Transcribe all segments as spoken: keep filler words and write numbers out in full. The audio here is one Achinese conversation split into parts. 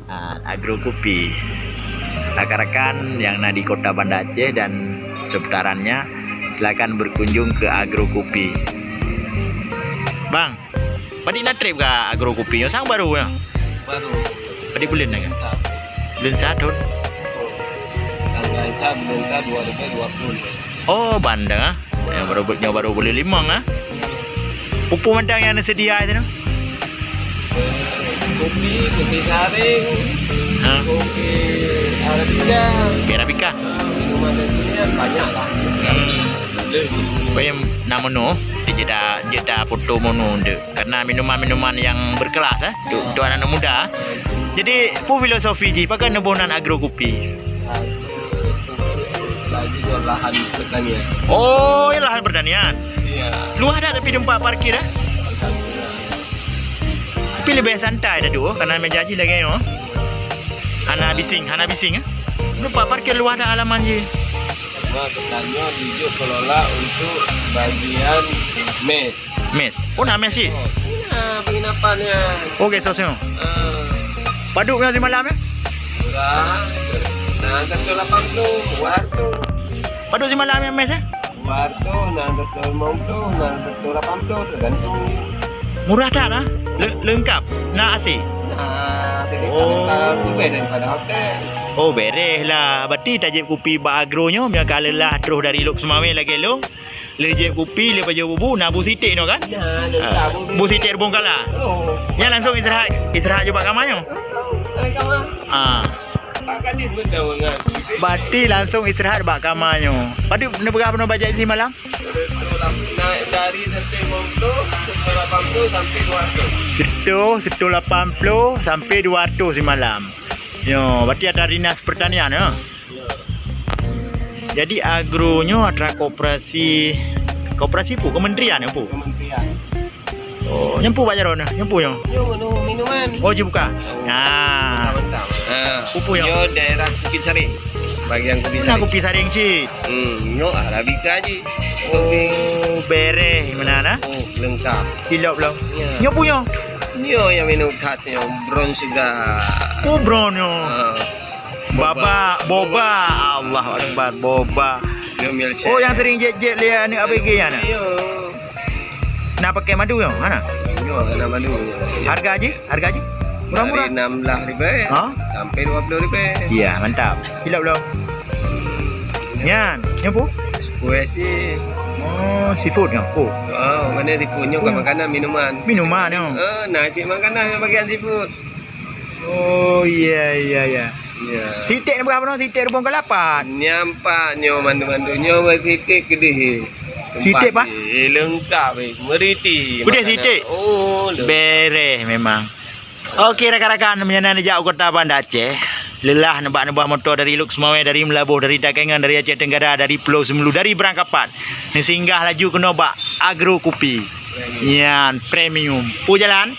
Ah, Agro Kupi. Rakan-rakan yang na di Kota Banda Aceh dan seputarannya, silakan berkunjung ke Agro Kupi. Bang, padit na trép ka Agro Kupi nyoe? Sang baru nyoe? Baru. Padit buleuen na ka? Ka. Buleuen sa thon? Oh. Tanggal sa buleuen sa dua ribu dua puluh. Oh, bandeng, ah. Nyoe baru, nyoe baru buleuen limong, ah. Peue-peue mantong nyang neuseudia sinan? Kupi, kupi saréng, ha? Kupi arabica. Kupi arabica. Ah, minuman dari sini kan banyak lah. Hmm. Boleh. Payah na menu, jeuet ta, jeuet ta foto menu tu. Karena minuman-minuman yang berkelas, eh, untuk, untuk anak muda. Jadi, peue filosofi jih, pakon neuboh nan Agro Kupi? Bagi jual lahan pertanian. Oh, ya, lahan pertanian. Iya. Luwah dak tapi tempat parkir, eh? Alhamdulillah. Tapi leubeh santai dah tu, karena meja jih lagèe nyoe. Hana bising, hana bising, eh? Tempat parkir luwah dak halaman jih. Cuma geutanyoe dijok kelola untuk bagian mes. Mes. Oh, na mes cit? Oh, sini penginapan ya. Oh, guest house nyoe. Ah. Padum nyoe simalam, eh? Murah. Nah, satu lapan puluh, dua ratus. Padum simalam nyoe mes, eh? Dua ratus, nah, satu lima puluh, nah, satu lapan puluh, tergantung. Murah that, ah? Le-, lengkap? Na A C? Nah, lengkap, lengkap, lebih daripada hotel. Oh, bereh lah. Berarti tajép kupi bak Agro nyoe, meunyoe ka leulah troh dari Lhokseumawe lagèe lôn. Lheuh jép kupi, lheuh pajoh bubu, na bu sitek nyoe kan? Nah, lengkap bu sitek. Bu sitek Reubong Kala. Oh. Nyan langsung istirahat, istirahat jih bak kama nyoe. Langsung, eh, kama. Ah. Makan ni sebentar, mangat. Berarti langsung istirahat bak kama nyoe. Padum neupeugah bunoe bajèe simalam? Naik dari satu lima puluh, satu lapan puluh sampai dua ratus. Betul, satu lapan puluh sampai dua ratus simalam. Nyoe, berarti atra dinas pertanian, ya? Jadi Agro nyoe atra koperasi, koperasi peue? Kementerian ya, peue? Kementerian. Oh, nyoe peue bak jaroe nyoe? Nyoe peue nyoe? Nyoe menu minuman. Oh, jih buka. Nah. Mentah-mentah. Ah, peue nyoe? Nyoe daerah Kupi Saréng. Bagian Kupi Saréng. Nah, Kupi Saréng cit. Hmm, nyoe Arabica jih. Oh, bereh meunan, ah? Oh, lengkap. Silop lom. Ya. Nyoe peue nyoe? Nyoe nyang minum khas nyoe, brown sugar. Oh, brown nyoe. Ah. Boba, boba. Allahu Akbar, boba. Nyoe milkshake. Oh, nyang sering jép-jép lé aneuk A B G nyan, nah? Iya. Na pakèk madu nyoe, hana? Nyoe, na madu. Harga jih? Harga jih? Murah-murah. Dari enam belas ribu, ha? Sampai dua puluh ribu. Iya, mantap. Silop lom. Nyan, nyoe peue? Squash ni. Oh, seafood nyoe, peue? Oh, mana seafood nyoe, bukan makanan, minuman. Minuman nyoe. Oh, na cit makanan nyang bagian seafood. Oh, iya, iya, iya. Ya. Sitek ni berapa noh? Sitek Reubong Kala pat. Nyan pat nyoe mandu-mandu nyoe sitek keudeh. Sitek pat? Eh, lengkap, eh. Meriti. Udah makanan. Sitek? Oh, lengkap. Bereh memang. Oke, rakan-rakan, meunyoe na neujak u Kota Banda Aceh, leulah neubak-neubak moto dari Lhokseumawe, dari Meulaboh, dari Takengon, dari Aceh Tenggara, dari Pulo Seumulu, dari Beurangkapat. Neusinggah laju keunoe bak Agro Kupi. Nyan, premium. Peue jalan?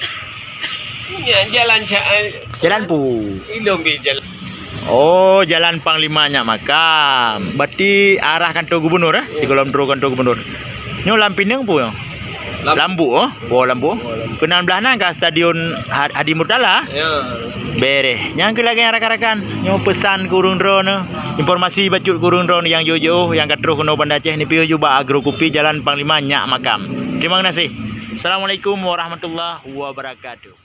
Ya, jalan Sya-, eh, jalan peue? Ilong di jalan. Oh, Jalan Panglima Nyak Makam. Berarti arah kantor gubernur, eh? Sigohlom troh kantor gubernur. Nyoe lam pineung peue nyoe? Lam- Lambok, oh? Woe, Lambok. Woe, Lambok. Keunan blah nan ka Stadion Ha-, Hadi Murtala? Ya. Bereh. Nyang keu lagèe nyan rakan-rakan, nyoe peusan keu ureueng droeneuh, informasi bacut keu ureueng droeneuh nyang jiôh-jiôh, nyang ka troh keunoe Banda Aceh, neupiôh ju bak Agro Kupi, Jalan Panglima Nyak Makam. Terima kasih. Assalamualaikum warahmatullahi wabarakatuh.